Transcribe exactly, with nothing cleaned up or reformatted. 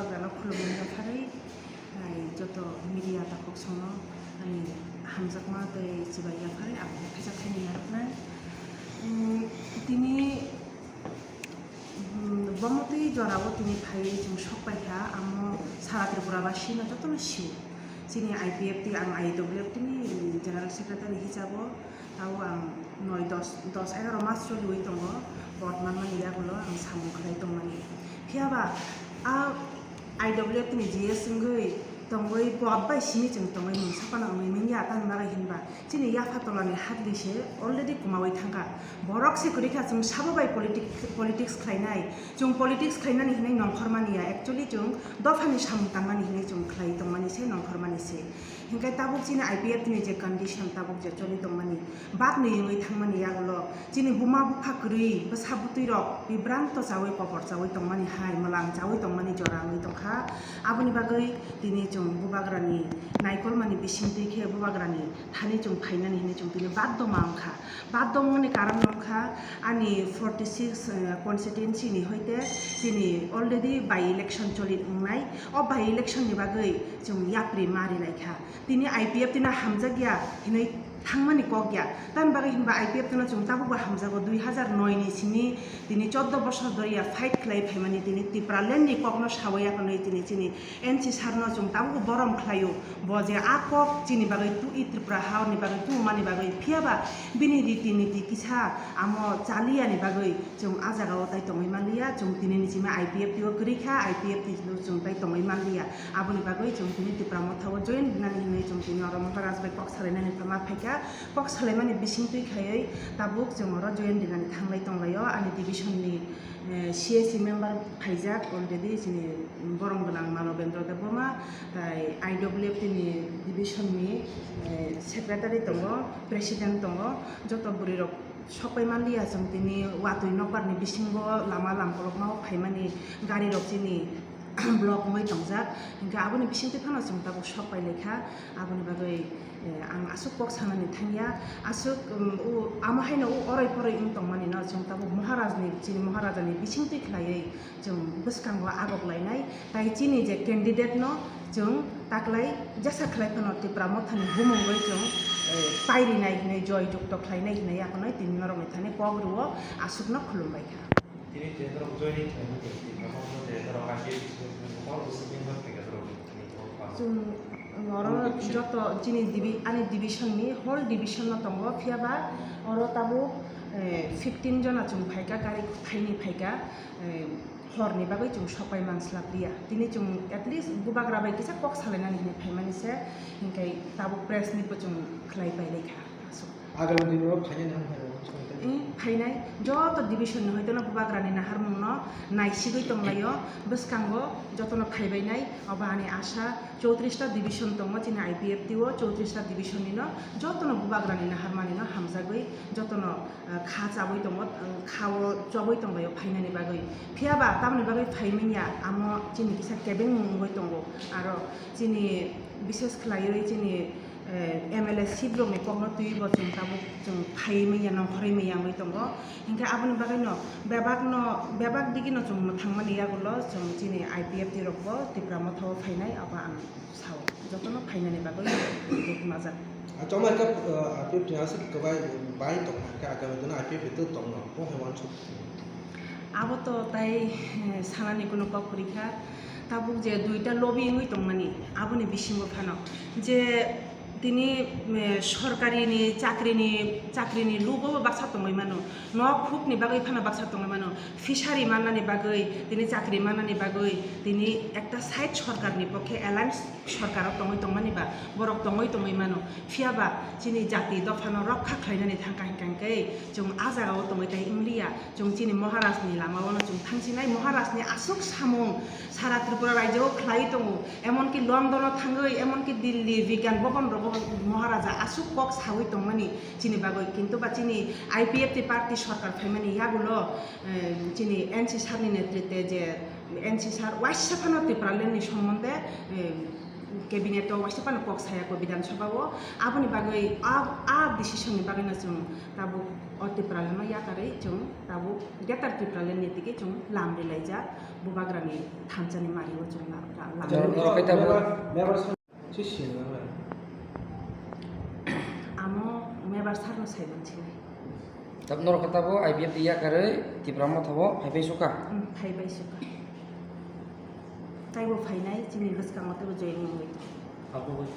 Jano khulumwi yapharwi, ai joto media takhuk songno ani hamjakma tei chibai yapharwi ang kisa thani narwknai. Mm, tini, mm, bomotwi jorao tini phaiwi chwng sok paikha, amo sara Tripura basino jotono sio. Chini I P F T, ang I W F T ni General Secretary hisabo, tao ang noi, dos, dos, egaroh mas choliwi tongo, vote manmani yagulo ang samung khlai tongmani. Phiyaba a I W F T ni G S wngwi tongwi vote bai simi chwng tongwi mungsa phano wngwi manya, tamni bagwi hinba chini yapha tolani hadli se already kumawi thangkha. Borok se kwrwi kha chwng sabo bai politic-, politics khlainai. Chwng politics khlainani hinwi nongkhormani ya, actually chwng dophani samung tangmani hinwi chwng khlai tongmani se, nongkhormani se. Hinkhe tabuk chini I P F T ni je condition tabuk je choli tongmani, bak ni wngwi thangmani yagulo chini buma bupha kwrwi bwsa bwtwi rok bibranto chawi, kobor chawi tongmani hai, mwlang chawi tongmani jora wngwi tongkha. Aboni bagwi tini chwng bubagrani naikolmani bisingtwi khe bubagrani thani chwng phainani hinwi chwng tini baddo ma wngkha. Baddo wngmani karon wngkha ani forty six, eh, constituency ni hoite chini already by election choli wngnai. O by election ni bagwi chwng yapri ma rinai kha. Tini I P F T no hamjakya hinwi thangmani kok ya. Tamni bagwi hinba I P F T no chwng tabukbo hamjago, dui hazar noi ni simi tini chordo bosor dhoriya fight khlai phaimani tini Tipraland ni kokno sawi ya hwnwi tini chini N C sir no chwng tabukbo borom khlaio. Bo je a kok chini bagwi tu-, i Tripura ha ni bagwi tubumani bagwi, phiyaba bini riti niti kisa amo chaliyani bagwi chwng a jagao tai tongwi manliya, chwng tini ni simi I P F T o kwrwi kha, I P F T no chwng tai tongwi manliya. Aboni bagwi chwng tini Tipra Motha o join rinani hinwi chwng tini oro Maharaj bai kok salainani ma phaikha. Kok salaimani bisingtwi khaiwi tabuk chwng oro join rinani thanglai tonglaio. Ani division ni, eh, C S C member phaijak already, chini borom gwnang Manobendra Debbarma, tai I W F T ni division ni, eh, secretary tongo, president tongo, joto bwrwi rok sok pai manliya chwng tini watwi nokbar ni bisingo lama lamkolokma o phaimani gari rok chini block wngwi tongjak, hinkhe aboni bisingtwi phano chwng tabuk sok pai laikha. Aboni bagwi, eh, ang aswk kok sanani thangya, aswk, um, o, amo haino o oroi poroi wng tongmani no chwng tabuk Maharaj ni, chini Maharaja ni bisingtwi khlaiwi chwng bwskango agok lainai, tai chini je candidate no chwng taklai jesa khlai phano Tipra Motha ni bumung bai chwng, eh, pairinai hinwi, joy jukto khlainai hinwi akonoi tini norok ni thani kok rwo, aswk no khulum bai kha. Tini je norok joining khlaimani, Tipra Motha je norok I P F T hor busi member khaikha norok ni thani kok. Chwng oro joto chini divi-, ani division ni whole division no tongo, phiyaba oro tabuk, eh, fifteen jona chwng phaikha, gari thaini phaikha, eh, horni bagwi chwng sok pai manslap liya. Tini chwng at least bubagra bai kisa kok salainani hinwi phaimani se, hinkhe tabuk press meet bo chwng khlai pai laikha. Aswk. Agami dino phainai nang hai. Eh, phainai. Joto division ni hoitono bubagrani naharmungno naisigwi tonglaio. Bwskango jotono phaibainai. Obo ani asa, chowtris ta division tongo chini I P F T o, chowtris ta division nino jotono bubagrani naharmanino hamjagwi jotono, ah, kha chabwi tongo, ah, kha o chobwi tonglaio phainani bagwi. Phiyaba tamoni bagwi phaimanya, amo chini kisa kebengmung wngwi tongo. Aro chini bishes khlaiwi chini eh, M L A seat rokni kokno twiwi bo chwng tabuk chwng phaiwi manya, nongkhorwi manya wngwi tongo. Hinkhe aboni bagwino bebakno, bebak digino chwng mwthangmani yagulo chwng chini I P F T rokbo Tipra Motha o phainai, abo ang sao. Jotono phainani bagwi majak. Ah, chongmai khe, eh, I P F T ni aswk kwbai bai tongkha, hinkhe agami dino I P F T tongno, bo hai uansuk. Abo to tai, eh, sanani kuno kok kwrwi kha. Tabuk je duita lobby wngwi tongmani, aboni bisingo phano je tini, eh, sorkarini chakrini, chakrini lubo baksa tongwi mano, nok hukni bagwi phano baksa tongwi mano, fishery mannani bagwi, tini chakri mannani bagwi, tini ekta side sorkarni pokhe alliance sorkaro tongwi tongmani ba borok tongwi tongwi mano, phiyaba chini jati dophano rokha khlainani thangkha hinkhe chwng a jagao tongwi tai wngliya. Chwng chini Maharajni lamao no chwng thangsinai, Maharajni aswk samung sara Tripura rajyo o khlai tongo, emonki London o thangwi, emonki Delhi, Vigyan Bhavan rogo Maharaja aswk kok sawi tongmani chini bagwi, kintu ba chini I P F T party sorkar phaimani yagulo, eh, chini N C sir ni netrite je N C sir waisa phano Tipraland ni sombonde, eh, Cabinet o waisa phano kok saya ko Bidhan Sabha o, aboni bagwi a, a decision ni bagwi no chwng tabuk o Tipraland no yakarwi chwng tabuk Greater Tipraland ni tigi chwng lam rilaijak, Bubagra ni thansa ni mari o chwng lam, lam, lam Chwng rilaijak. Norok khe tabuk. Amo mebar sar no sai mansinai. Tab norok khe tabuk I P F T yakarwi Tipra Motha o phaibai suka. Hmm, phaibai suka. Taibo phainai, chini bwskango teibo join wngwi tongo.